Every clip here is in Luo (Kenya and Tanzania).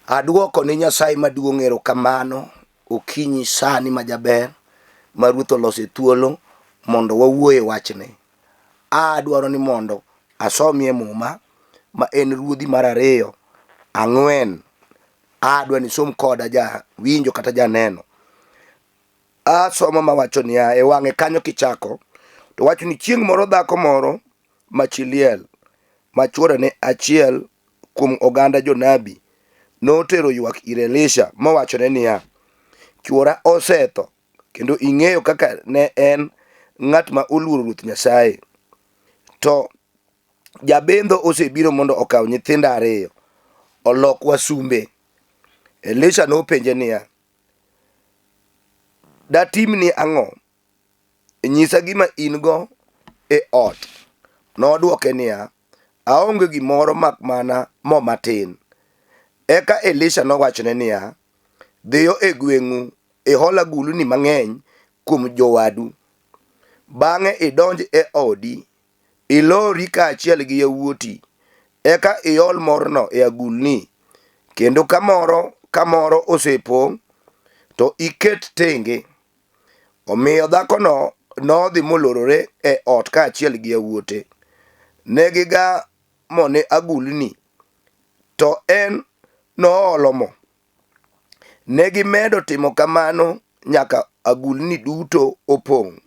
Aduoko ni Nyasaye maduong' erokamano okinyi sani majaber ma Ruoth olose thuolo mondo wawuo e wachne. Adwaro ni mondo asomie muma ma en Ruodhi mar ariyo ang'wen. Adwa ni isom koda jawinjo kata janeno. Asomo mawacho niya e wang'e kanyo kichako to wacho ni chieng' moro dhako moro ma chi liel ma chwore ne achiel kuom oganda jonabi notero ywak ir Elisha mowachone niya, Chwora osetho kendo ing'eyo kaka ne en ng'at ma oluoro Ruoth Nyasaye. To jabendho osebiro mondo okaw nyithinda ariyo olok wasumbe. Elisha nopenje niya, Datimni ang'o? Nyisa gima in-go e ot. Nodwoke niya, Aonge gimoro mak mana mo matin. Eka Elisha nowachone niya, Dhiyo e gweng'u ihol agulni mang'eny kuom jowadu. Bang'e idonj e odi, ilori kaachiel gi yawuoti, eka iol morno e agulni, kendo ka moro ka moro osepong', to iket tenge. Omiyo dhakono nodhi molorore e ot kaachiel gi yawuote. Ne gigamone agulni, to en noolo mo. Ne gimedo timo kamano nyaka agulni duto opong'.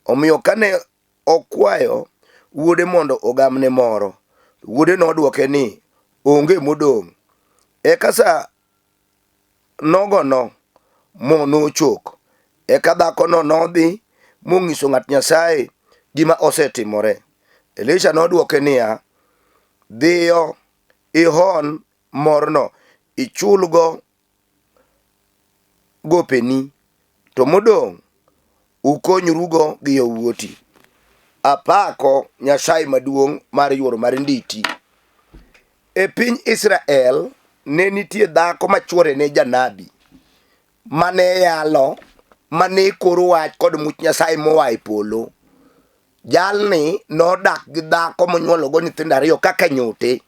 Omiyo kane okwayo wuode mondo ogamne moro, wuode nodwoke ni, 'Onge modong'.' Eka sa nogono mo nochok. Eka dhakono nodhi monyiso ng'at Nyasaye gima osetimore. Elisha nodwoke niya, Dhiyo ihon morno ichulgo gopeni, to modong' ukonyrugo gi yawuoti. Apako Nyasaye maduong' mar yuoro mar nditi. E piny Israel ne nitie dhako ma chwore ne janabi, mane yalo, mane koro wach kod much Nyasaye moa e polo. Jalni nodak gi dhako monyuologo nyithindo ariyo kaka nyote.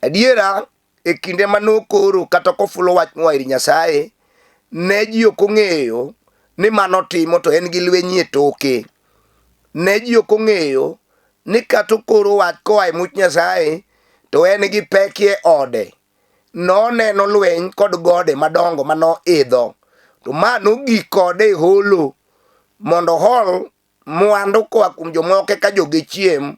Adiera e kinde ma nokoro kata kofulo wach moa ir Nyasaye, ne ji ok ong'eyo ni mano timo to en gi lweny e toke. Ne ji ok ong'eyo ni kata okoro wach koa e much Nyasaye to en gi pek e ode. Noneno lweny kod gode madongo ma noidho, to ma nogik kode e holo mondo ohol mwandu koa kuom jomoko eka joge chiem.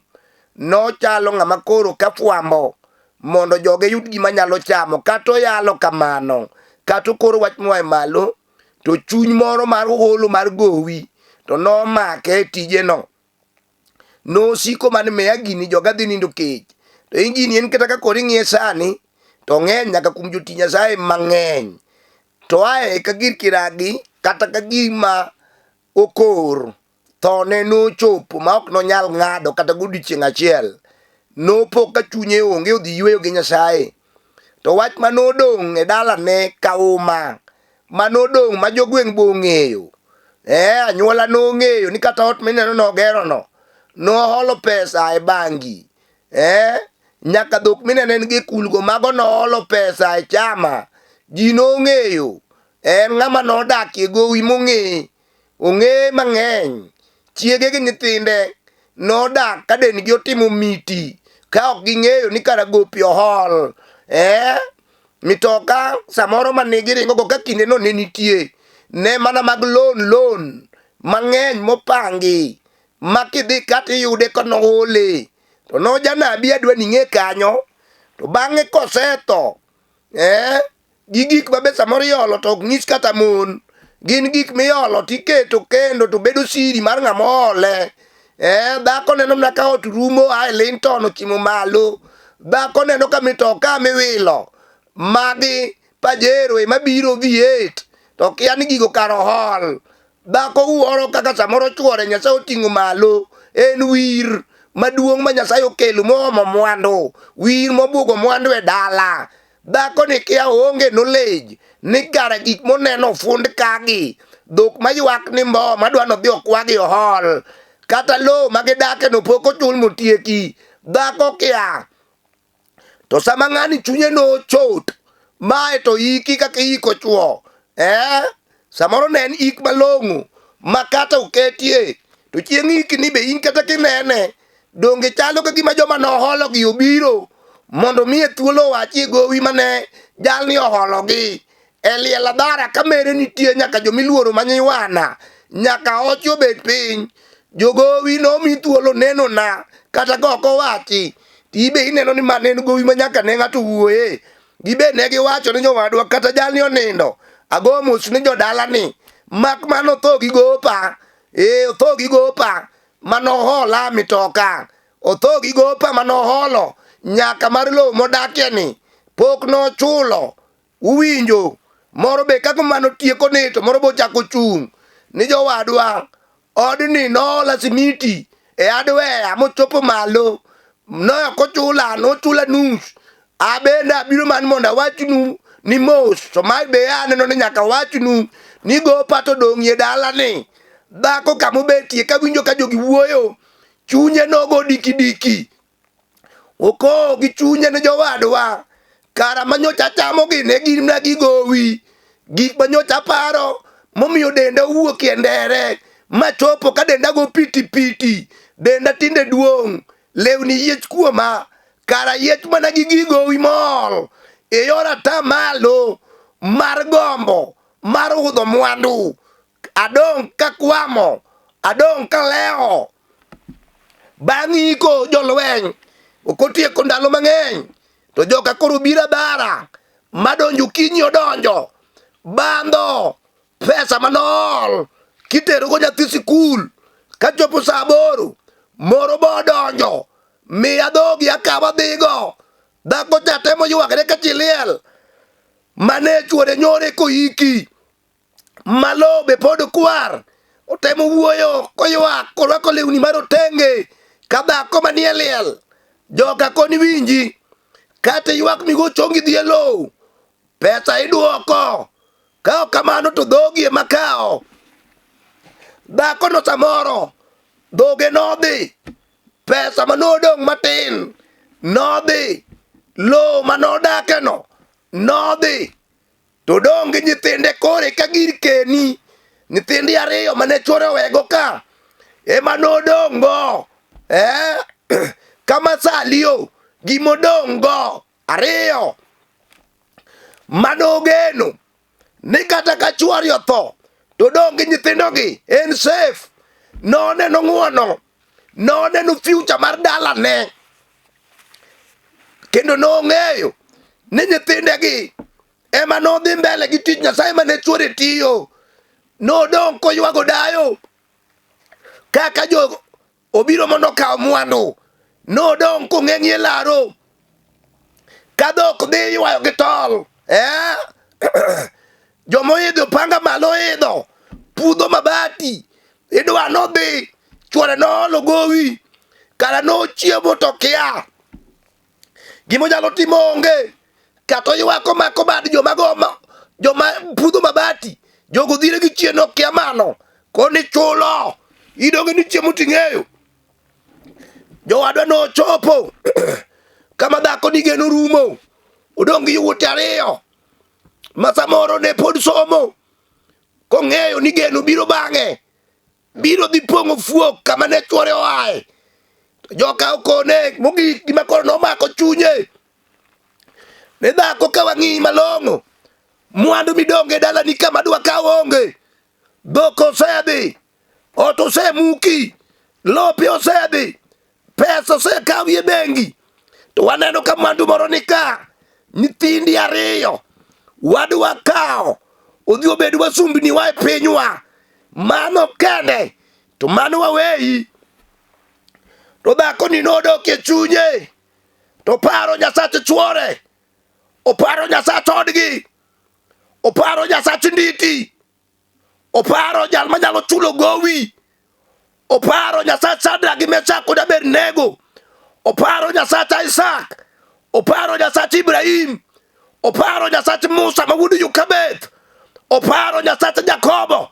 Nochalo ng'ama koro ka fwambo mondo joge yud gima nyalo chamo. Kata oyalo kamano, kata okoro wach moa e malo, to chuny moro mar holo mar gowi to nomake e tijeno. Nosiko man miya gini joga dhi nindo kech. To in gini en kata ka koro ing'iye sani to ong'eny nyaka kuom jotich Nyasaye mang'eny. To ae ka gir kiragi kata ka gima okor thone nochopo ma ok nonyal ng'ado kata godiechieng' achiel. Nopo ka chunye onge odhi yueyo gi Nyasaye. To wach ma nodong' e dalane kauma ma nodong' ma jogweng' be ong'eyo. Eh, anyuola nong'eyo ni kata ot mineno nogerono noholo pesa e bangi. Eh, nyaka dhok mineno en gi kulgo mago noholo pesa e chama. Ji nong'eyo en ng'ama nodakie gowi mong'e ong'e mang'eny chiege gi nyithinde nodak ka dendgi otimo miti ka ok ging'eyo ni kara gopi ohol eh mitoka samoro mane giringogo ka kindeno ne nitie ne mana mag loan loan mang'eny mopangi ma kidhi kata iyude ka nohole to nojanabi adwa ni ing'e kanyo to bang'e kosetho eh gi gik ma be samoro iolo to ok nyis kata mon gin gik miolo tiketo kendo to bedo siri mar ng'ama oole eh, dhako neno mana ka ot rumo ae Linton ochimo malo dhako neno ka mitoka miwilo magi pajero ema biro V8 to kia ni gigo kar ohol dhako wuoro kaka samoro chuore Nyasaye oting'o malo en wir maduong' ma Nyasaye okelo moomo mwandu wir mobugo mwandu e dala Dhako ni kia oonge knowledge ni kara gik moneno ofund kagi dhok maywak ni mbo madwa nodhi okwagi ohol kata lowo ma gidake no pok ochul motieki dhako kia to sama ng'ani chunye nochot Mae to iki kaka iyiko chwo. Eh? Samoro ne en ik malong'o ma kata oketie to chieng' ikni be in kata kinene donge chalo ka gima joma nohologi obiro mondo miye thuolo owachie gowi mane jalni ohologi. E liel adhara ka mere nitie nyaka jomiluoro ma nyiwana nyaka ochi obed piny. Jogowi nomi thuolo neno na kata ka ok owachi to ibe ineno ni ma ne en gowi ma nyaka ne ng'ato wuoye. Gibe ne giwacho ni jowadwa kata jalni onindo ago mos ni jodalani mak mana otho gi gopa. Ee otho gi gopa manohola mitoka otho gi gopa manoholo nyaka mar lowo modakie ni pok nochulo. Uwinjo moro be kaka mano tieko ni to moro be ochako chung' ni jowadwa odni noola simiti e adweya mochopo malo ne ok ochula nochula nus abende abiro man mondo awachnu ni mos to mae be aneno ni nyaka awachnu ni gopa to dong'ie dalani dhako kama obetie kawinjo ka jogi wuoyo chunye nogo dikidiki Okowo gi chunye ne jowadwa, kara ma nyocha achamogi ne gin mana gigowi. Gik ma nyocha aparo momiyo denda owuok e ndere machopo ka denda go piti piti, denda tinde duong', lewni yiech kuoma, kara yiech mana gi gigowi mool e yor atamalo mar gombo mar hudho mwandu. Adong' kakwamo, adong' kalewo. Bang' iko jolweny ok otieko ndalo mang'eny to joka koro biro abara madonjo okinyi odonjo bandho pesa manool kiterogo nyathi sikul kachopo saa aboro moro bodonjo miya dhogi akaw adhigo dhako cha temo ywagre ka chi liel mane chuore nyore koiki malo be pod kwar otemo wuoyo koywak korwako lewni marotenge ka dhako manie liel joka koni winji kata ywak migo chongi dhi e lowo pesa idwoko ka ok kamano to dhogi ema kawo dhakono samoro dhoge nodhi pesa manodong' matin nodhi lowo manodakeno nodhi To dong' gi nyithinde kore ka girkeni, nyithindi ariyo mane chwore owego ka ema nodong' go. Eh? Kama salio gimodong' go ariyo manogeno ni kata ka chwori otho to dong' gi nyithindogi en safe. Noneno ng'wono, noneno future mar dalane kendo nong'eyo ni nyithindegi ema nodhi mbele gi tich Nyasaye mane chwore tiyo. Nodong' koywago dayo kaka jo obiro mondo okaw mwandu. Nodong' kong'eng'ie laro ka dhok dhi ywayo gi tol. Eh? Joma oidho opanga malo idho pudho mabati idwa nodhi chwore noolo gowi kara nochiemo to kia gima onyalo timo onge kata oywak omako bad joma go joma pudho mabati jogo dhire gi chien okia mano koni chulo idonge ni chiemo ting'eyo jowadwa nochopo kama dhako ni geno rumo odong' gi yawuote ariyo ma samoro ne pod somo kong'eyo ni geno biro bang'e biro dhi pong'o fuok kama ne chwore oaye. To joka okone mogik gima koro nomako chunye ne dhako ka wang'iyi malong'o mwandu midonge e dalani kama dwa kaw onge dhok osedhi ot osemuki lope osedhi pesa osekawi e bengi to waneno ka mwandu moro ni ka nyithindi ariyo wadwa kawo odhi obed wasumbni wa e pinywa mano kende to mano waweyi to dhakoni nodok e chunye to paro nyasach chwore oparo nyasach odgi oparo nyasach nditi Oparo jal manyalo chulo gowi. Oparo Nyasach Shadrach gi Meshach kod Abednego. Oparo Nyasach Isaac. Oparo Nyasach Ibrahim. Oparo Nyasach Musa ma wuod Yokabeth. Oparo Nyasach Jakobo.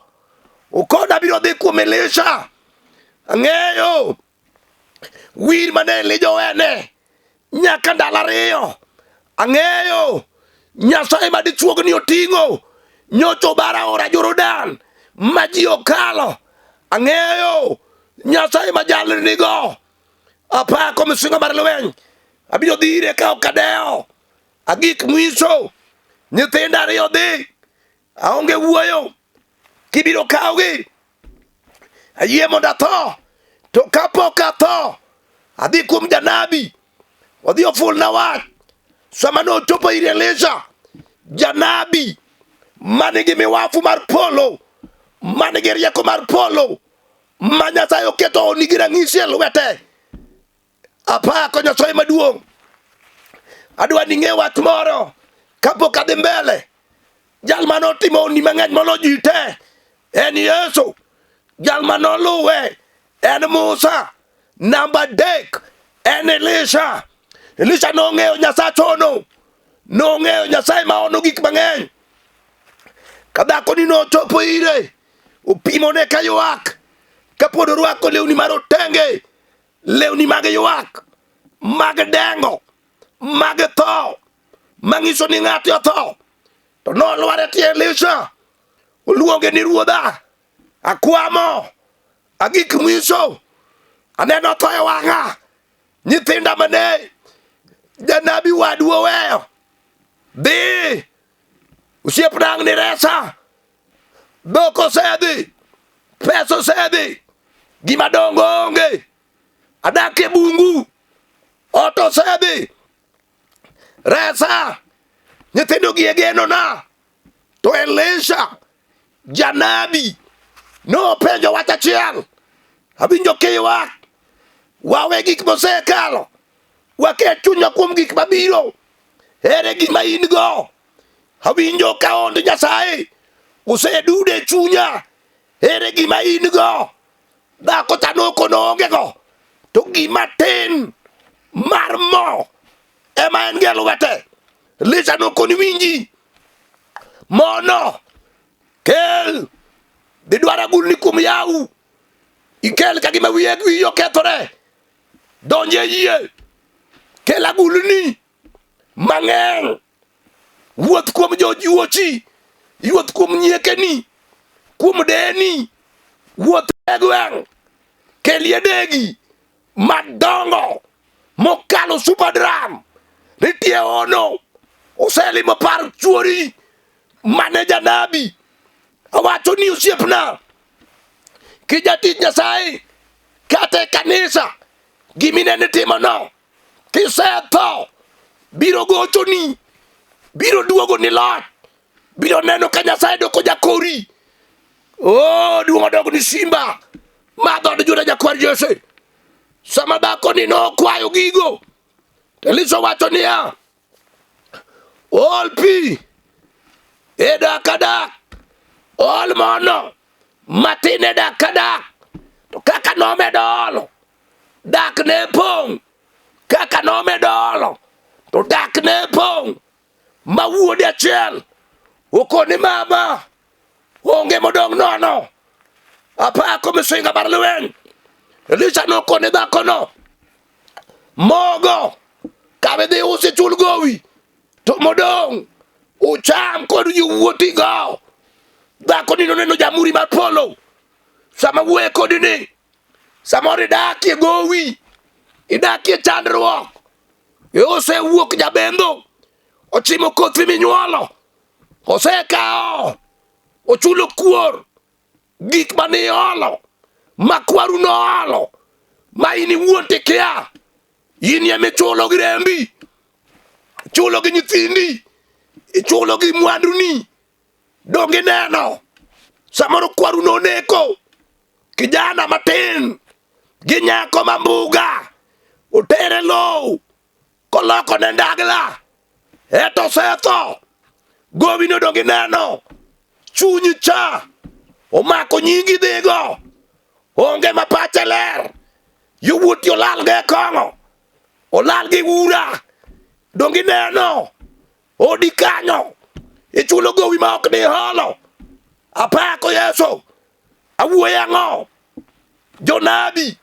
Okoda biro dhi kuom Elisha. Ang'eyo wir mane Elija owene nyaka ndalo ariyo. Ang'eyo Nyasaye ma dichuogni oting'o nyocha obara aora Jordan ma ji okalo. Ang'eyo Nyasaye ma jalni nigo. Apako misingo mar lweny. Abiro dhi ire ka ok adewo. Agik mwiso. Nyithinda ariyo dhi. Aonge wuoyo. Kibiro kawogi. Ayie mondo atho. To kapok atho, adhi kuom janabi. Odhi ofulna wach. Sama nochopo ir Elisha, janabi manigi miwafu mar polo, manigi rieko mar polo, ma Nyasaye oketo nigi ranyisi e lwete. Apako Nyasaye maduong'. Adwa ni ing'e wach moro kapok adhi mbele. Jal mane otimo honni mang'eny molo ji te en Yesu. Jal mane oluwe en Musa. Namba 3 en Elisha. Elisha nong'eyo Nyasach hono. Nong'eyo Nyasaye ma hono gik mang'eny. Ka dhakoni nochopo ire, opimone ka ywak, kapod orwako lewni marotenge, lewni mag ywak, mag dengo, mag tho, manyiso ni ng'ati otho. To nolwar e tie Elisha, oluonge ni ruodha, akwamo, agik mwiso, aneno tho e wang'a, nyithinda mane janabi wadu oweyo, dhi osiepna ang' ni resa, dhok osedhi, pesa osedhi, gima dongo onge, adak e bungu, ot osedhi, resa, nyithindo gi e genona. To Elisha janabi nopenjo wach achiel, awinjo kiywak, wawe gik mosekalo, waket chunywa kuom gik mabiro. Ere gima in go? Awinjo ka hond Nyasaye osedudo e chunya. Ere gima in go? Dhako cha nokono oonge go, to gima tin mar mo ema en gi e lwete. Elisha nokoni winji, mono kel dhi dwar agulni kuom yawu ikel ka gima wiye wiyi okethore donj e yie kel agulni mang'eny wuoth kuom jojuochi wuoth kuom nyiekeni kuom deni wuoth e gweng' kelie degi madongo mokalo super drum nitie ono oselimo par chuori mane janabi awacho ni osiepna kijatich Nyasaye kata e kanisa giminene timono kisetho biro gochoni biro duogo ni lot biro neno ka Nyasaye doko jakori o duong' odog ni simba ma dhood Juda jakwar Jesse sama dhakoni nokwayo gigo to Elisha wacho niya ol pi e dak ka dak ol mono matin e dak ka dak to kaka nomedo olo dak ne pong' kaka nomedo olo to dak ne pong' ma wuode achiel okoni mama onge modong' nono apako misinga mar lweny Elisha nokone dhakono mogo kawe dhi usi chul gowi to modong' ucham kod yowuotigo dhakoni noneno jamuri mar polo sama wuoye kodi ni samoro idakie gowi idakie chandruok osewuok jabendho ochimo kothi minyuolo osekawo ochulo kuor gik mane iolo ma kwaru noolo ma in iwuon tikia in ema ichulo gi rembi ichulo gi nyithindi ichulo gi mwanduni donge ineno samoro kwaru noneko kijana matin gi nyako ma mbuga otere lowo koloko ne ndagla eto osetho gowi no donge ineno chunyi cha omako nyingi dhigo onge ma pache ler yowuoti olal go e kong'o olal gi ura donge ineno odi kanyo ichulo gowi ma ok diholo apako Yesu awuoyo ang'o jonabi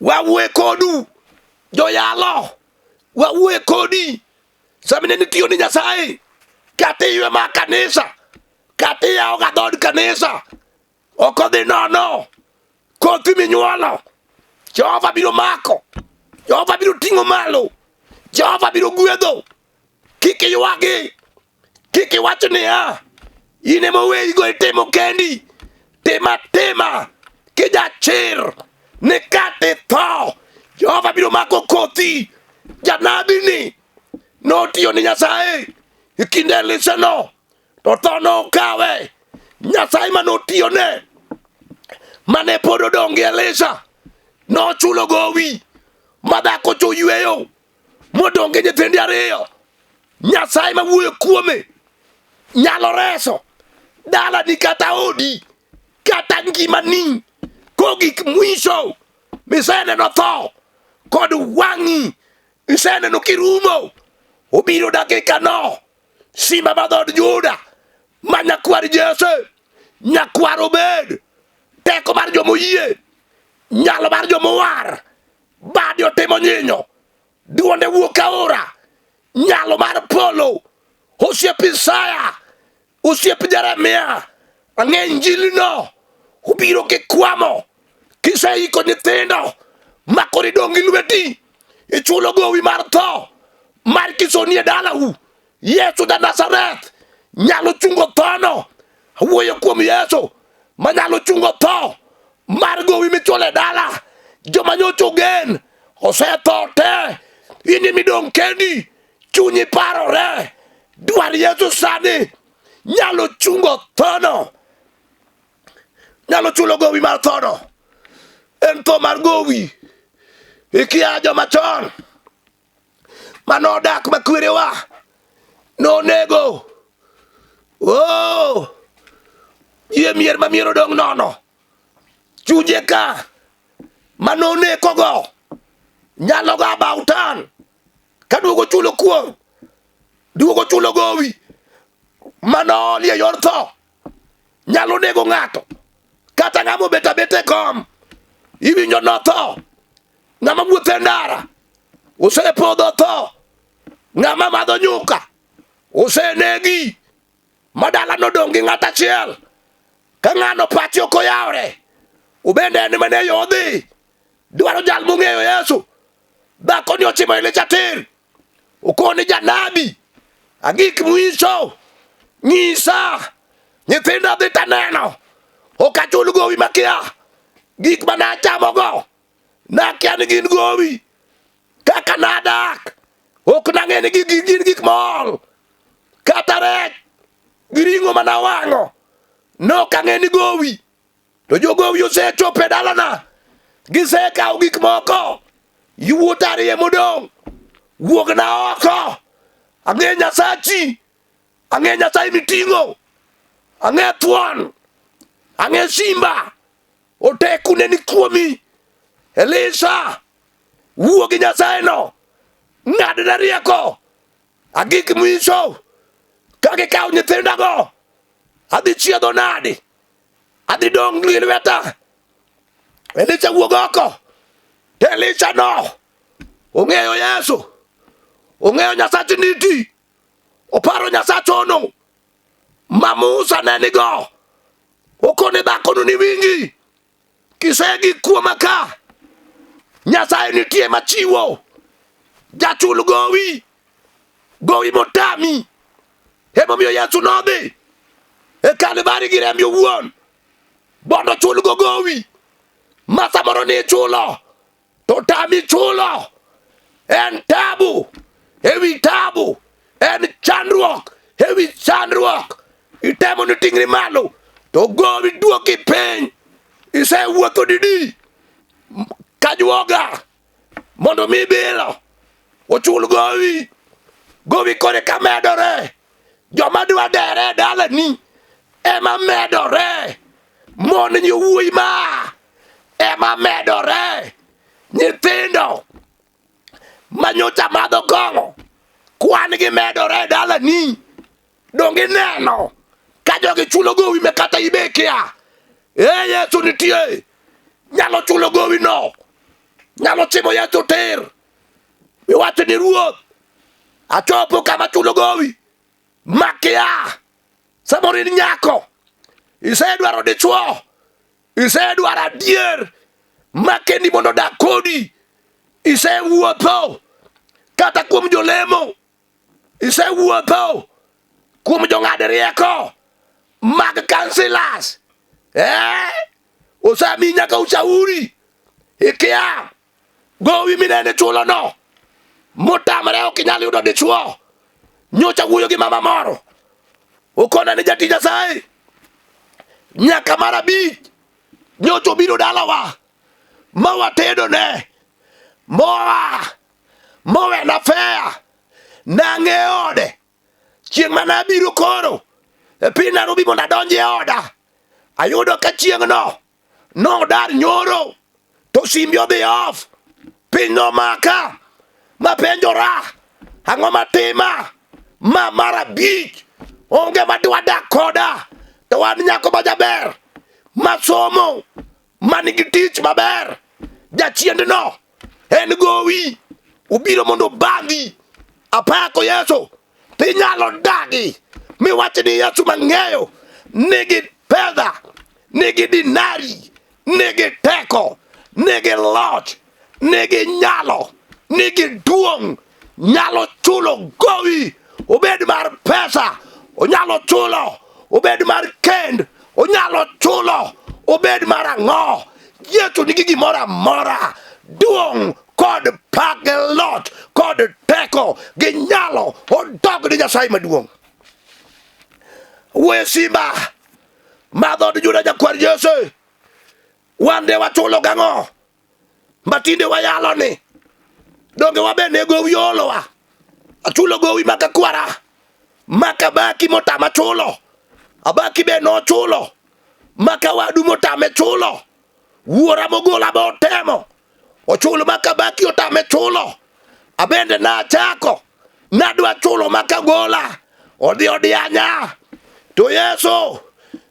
wawuoye kodu joyalo wawuoye kodi. Sama ne nitiyo ni Nyasaye, kata iywe ma kanisa, kata iyawo ga dhood kanisa, ok odhi nono. Kothi minyuolo, Jehova biro mako, Jehova biro ting'o malo, Jehova biro gwedho. Kik iywagi, kik iwach niya, in ema oweyigo itimo kendi. Tim atima kijachir ni kata itho, Jehova biro mako kothi. Janabini notiyo ni Nyasaye e kinde Elisha no, to tho nokawe. Nyasaye ma notiyone mane pod odong' gi Elisha nochulo gowi ma dhako cha oyweyo modong' gi nyithinde ariyo. Nyasaye ma wuoyo kuome nyalo reso dalani kata odi kata ngimani kogik mwisho miseneno tho kod wang'i iseneno kirumo. Obiro dakikano simba ma dhood Juda ma nyakwar Jesse, nyakwar Obed, teko mar jomoyie, nyalo mar jomowar, bade otimo nyinyo, duonde wuok aora, nyalo mar polo, osiep Isaya, osiep Jeremia, ang'e injilino, obiro kikwamo, kiseiko nyithindo ma koro idong' gi lweti, ichulo gowi mar tho mar kisoni e dalau. Yesu ja Nazareth nyalo chungo thono. Awuoyo kuom Yesu manyalo chungo tho mar gowi michulo e dala. Joma nyocha ogen osetho te, in ema idong' kendi, chunyi parore. Dwar Yesu sani nyalo chungo thono, nyalo chulo gowi mar thono. En tho mar gowi. Ikia joma chon mane odak ma kwerewa nonego. Oh, ji e mier ma mier odong' nono. Chunje ka mane onekogo nyalo go about turn ka duogo chulo kuor, duogo chulo gowi mane ooli e yor tho. Nyalo nego ng'ato kata ng'ama obet abeta e kom iwinjo notho. Ng'ama wuotho e ndara osepodho tho. Ng'ama madho nyuka osenegi ma dala nodong' gi ng'at achiel. Ka ng'ano pache ok oyawre, obende en mana e yo odhi. Dwaro jal mong'eyo Yesu. Dhakoni ochimo Elisha tir. Okone janabi, agik mwiso, nyisa, nyithinda dhi taneno, ok achul gowi makia, gik mane achamogo, nakia ni gin gowi, kaka nadak, ok nang'e ni gin gik mool, kata rech gi ring'o mana wang'o, nok ang'e ni gowi. To jogowi osechopo e dalana, gisekawo gik moko, yawuot ariyo modong', wuogna oko. Ang'e Nyasachi, ang'e Nyasaye miting'o, ang'e thuon, ang'e simba, oteku ne ni kuomi. Elisha, wuo gi Nyasayeno, ng'adna rieko, agik mwiso, ka gikawo nyithindago, adhi chiedho nadi? Adhi dong' gi lweta. Elisha wuog oko. To Elisha no ong'eyo Yesu, ong'eyo Nyasach nditi, oparo Nyasach ono ma Musa ne nigo. Okone dhakono ni winji, kisegi kuoma ka, Nyasaye nitie machiwo, jachul gowi, gowi motami. Emomiyo Yesu nodhi e Kalvari gi rembe owuon mondo ochulgo gowi ma samoro ni ichulo to tami chulo. En tabu ewi tabu, en chandruok ewi chandruok. Itemo ni ting'ri malo to gowi duoki piny. Isewuotho didi kajuoga mondo mi bilo ochul gowi. Gowi kore ka medore, joma dwa dere e dalani ema medore, mon yowuoyi ma ema medore, nyithindo manyocha madho kong'o kwan gi medore e dalani. Donge ineno ka jogi chulo gowi ma kata ibekia? E Yesu nitie, nyalo chulo gowi no, nyalo chimo Yesu tir. Iwacho ni Ruoth, Achopo kama chulo gowi makia. Samoro in nyako, isedwaro dichwo, isedwaro adier makendi mondo odak kodi, isewuotho kata kuom jolemo, isewuotho kuom jong'ad rieko mag kansilas, Osemiyi nyaka ushauri, ikia gowi minene chulono motamre ok inyal yudo dichwo. Nyocha wuoyo gi mama moro okona ni jatich Nyasaye nyaka mar abich nyocha obiro dalawa ma watedone moa mowena feya nang'e ode chieng' mane abiro koro e piny Nairobi mondo adonj e oda ayudo ka chieng'no nodar nyoro to simbi odhi off piny nomaka mapenjora ang'o matima ma mar abich onge madwa dak koda to wan nyako ma jaber masomo manigi tich maber jachiendno en gowi obiro mondo obadhi apako Yesu tinyalo dagi miwach ni Yesu mang'eyo nigi fedha nigi dinari nigi teko nigi loch nigi nyalo nigi duong' nyalo chulo gowi obed mar pesa onyalo chulo obed mar kend onyalo chulo obed mar ang'o Yesu nigi gimoro amora duong' kod pak gi loch kod teko gi nyalo odog ni Nyasaye maduong' wuoyo simba ma dhood Juda jakwar Jesse wan de wachulo gang'o ma tinde wayalo ni donge wabe ne gowi olowa achulo gowi maka kwara maka baki motama chulo abaki be nochulo maka wadu motame chulo wuora mogola be otemo ochulo maka baki otame chulo abende nachako nadwa chulo maka gola odhi odianya to Yesu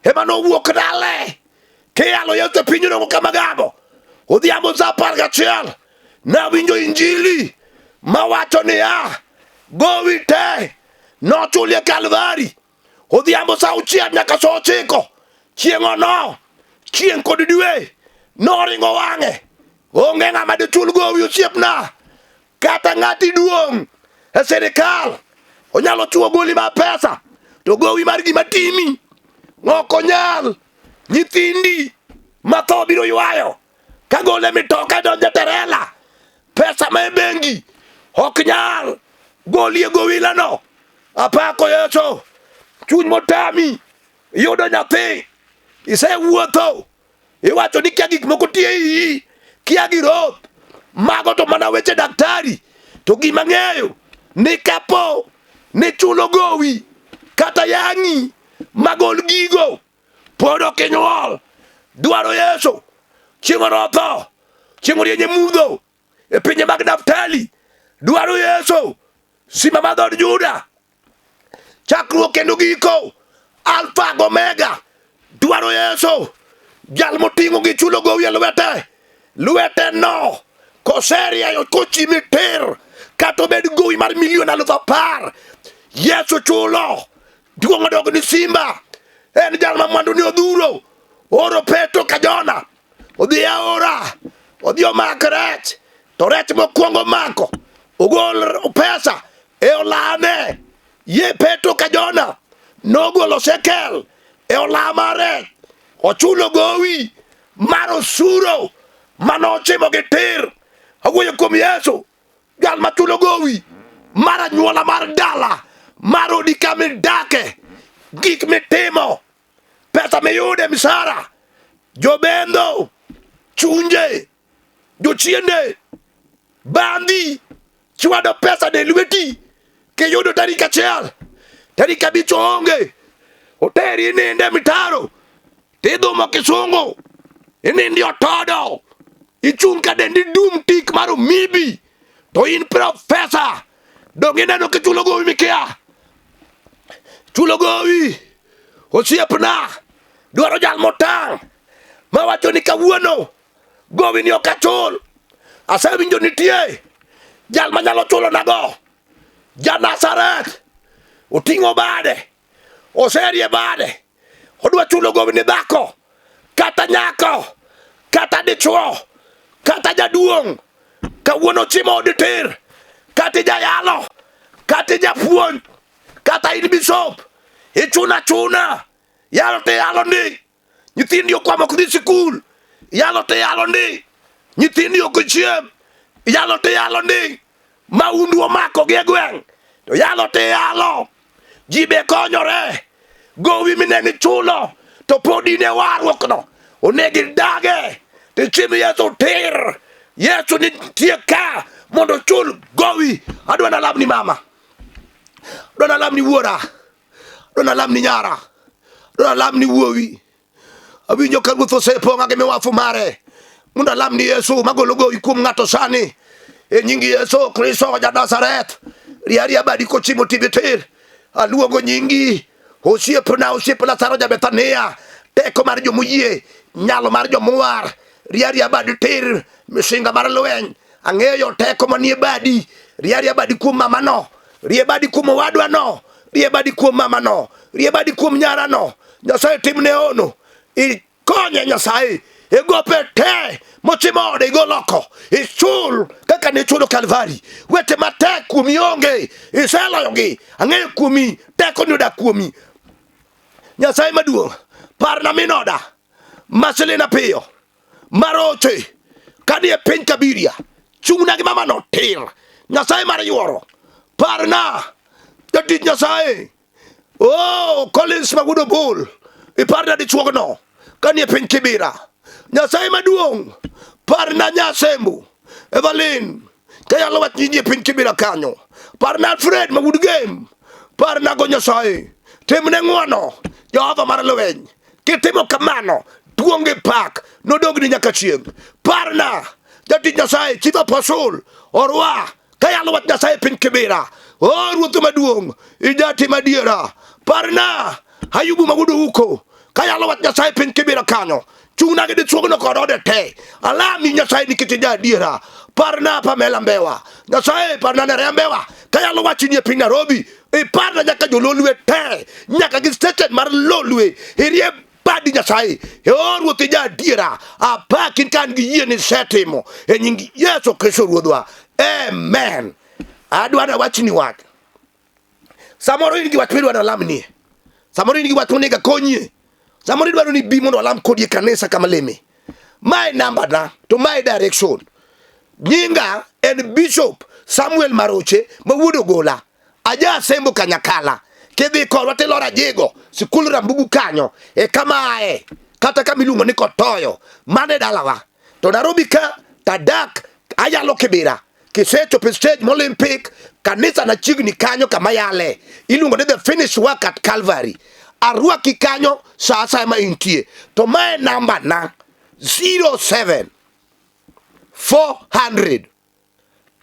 ema nowuok dale kiyalo Yesu e piny onongo kama gamo odhiambo sa 11 nawinjo injili mawacho niya gowi te nochulie Kalvari odhiambo sa 6 nyaka sa 9 chieng'ono chieng' kod dwe noringo wang'e onge ng'ama dichul gowi osiepna kata ng'ati duong' e sirikal onyalo chuo goli mar pesa to gowi mar gima timi ok onyal nyithindi ma tho biro ywayo ka gole mitoka donjo e terela pesa ma e bengi ok nyal golie gowilano apako Yesu chuny motami yudo nyathi isewuotho iwacho ni kia gik moko tie iyi kia gi roth mago to mana weche daktari to gima ng'eyo ni kapo ni chulo gowi kata yang'i magol gigo pod ok inyuol dwaro Yesu chieng' moro otho chieng' orieny e mudho e pinje mag Naftali dwaro Yesu simba mar dhood Juda chakruok kendo giko Alfa gi Omega dwaro Yesu jal moting'o gi chulo gowi e lwete lwete no koserieyo kochimi tir kata obed gowi mar milion 10,000 Yesu chulo duong' odog ni simba en jal ma mwandu ni odhuro oro Petro ka Jona odhi aora odhi omak rech to rech mokwongo mako ogol pesa e olane ye Petro ka Jona nogolo shekel e ola mare ochulo gowi mar osuro manochimo gi tir awuoyo kuom Yesu jal machulo gowi mar anyuola mar dala mar odi kama idake gik mitimo pesa miyude misara jobendho chunje jochiende bandhi chwado pesa ne lweti kiyudo tarik 1 tarik 5 onge oteri ininde mitaro tidhumo kisungu inindi otodo ichung' ka dendi dum tik mar omibi to in profesa dong ineno kichulo gowi mikia chulo gowi osiepna dwaro jal motang' mawacho ni kawuono gowi ni ok achul asewinjo nitie jal manyalo chulo nago Ja-Nazareth oting'o bade, oserie bade, odwa chulo gowi ni dhako, kata nyako, kata dichwo, kata jaduong'. Kawuono chimo odi tir, kata ijayalo, kata ijapuonj, kata in bishop, ichuna chuna, yalo to iyalo ndi, nyithindi okwamo ok dhi sikul, yalo to iyalo ndi, nyithindi ok chiem, yalo to iyalo ndi, Maundu omako gi e gweng' to yalo to iyalo ji be konyore gowi minene ichulo to pod in e warruokno onego idage to ichim Yesu tir Yesu nitie ka mondo ochul gowi adwa nalamni mama adwa nalamni wuora adwa nalamni nyara adwa nalamni wuowi Awinjo ka Ruoth osepong'a gi miwafu mare mondo alam ni Yesu magolo gowi kuom ng'ato sani e nying Yesu Kristo ja Nazareth. Ria badi kochimo tibi tir. Aluongo nyingi osiepna, osiep Lazaro ja Bethania, teko mar jomoyie, nyalo mar jomowar. Ria badi tir, misinga mar lweny. Ang'eyo teko manie badi. Ria badi kuom mamano, rie badi kuom owadwano, rie badi kuom mamano, rie badi kuom nyarano. Nyasaye timne hono, ikonye Nyasaye e gope te mochimo ode igol oko, ichul kaka ne ichulo Kalvari. Weche matek kuomi onge, iseloyogi. Ang'eyo kuomi, tekoni odak kuomi. Nyasaye maduong', parna min oda, Marcelina piyo maroche kanie piny Kabiria, chung'na gi mamano tir. Nyasaye mar yuoro, parna jatich Nyasaye. Oh, Collins Magudo Bull, iparna dichuogno kanie piny Kibira. Nyasaye maduong', parna Nyasembu, Evelyn, kayalo wach nyinyi e piny Kibira kanyo. Parna Alfred Mawud Game, parna go Nyasaye. Timne ng'wono, Jehova mar lweny. Kitimo kamano, duong' gi pak nodogni nyaka chieng'. Parna jatich Nyasaye, Chief Apostle, orwa kayalo wach Nyasaye e piny Kibira. O Ruoth maduong', ijatim adiera. Parna Ayubu ma wuod Ouko kayalo wach Nyasaye e piny Kibira kanyo. Chung'na gi dichuogno kod ode te. Alami Nyasaye nikech ija adiera. Parna Pamela Mbewa. Nyasaye parna Nerea Mbewa. Kayalo wachni e piny Nairobi. Iparna nyaka jololwe te. Nyaka gi station mar Lolwe. Irie badi Nyasaye. E o Ruoth ija adiera. Apaki ka an gi yie ni isetimo. E nying Yesu Kristo Ruodhwa. Amen. Adwa nawachni wach. Samoro in gi wach midwa nalamnie. Samoro in gi wach monego akonyie. Samoro idwaro ni bi mondo alam kodi e kanisa kama leme. Mae namba na to mae direction. Nyinga en Bishop Samuel Maroche ma wuod Ogola. Aja Asembo Kanyakala. Kidhi korwa tiloro Ajigo, sikul Rambugu kanyo, e kama ae. Kata kama iluongo ni Kotoyo. Mano e dalawa. To Nairobi ka tadak ayalo Kibira. Kisechopo e stage Molympic, kanisa na chiegni kanyo kama yale. Iluongo ni the finish work at Calvary. Arwaki kanyo sa asaya ma intie. To mae namba na 07 400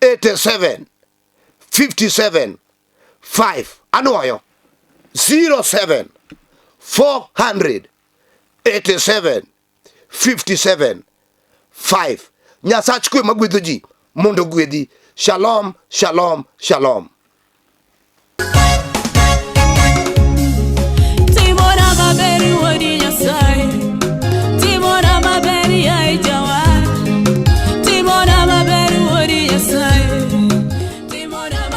87 57 5 anwoyo 07 400 87 57 5 Nyasach kwe magwedho ji mondo ogwedhi. Shalom, shalom, shalom.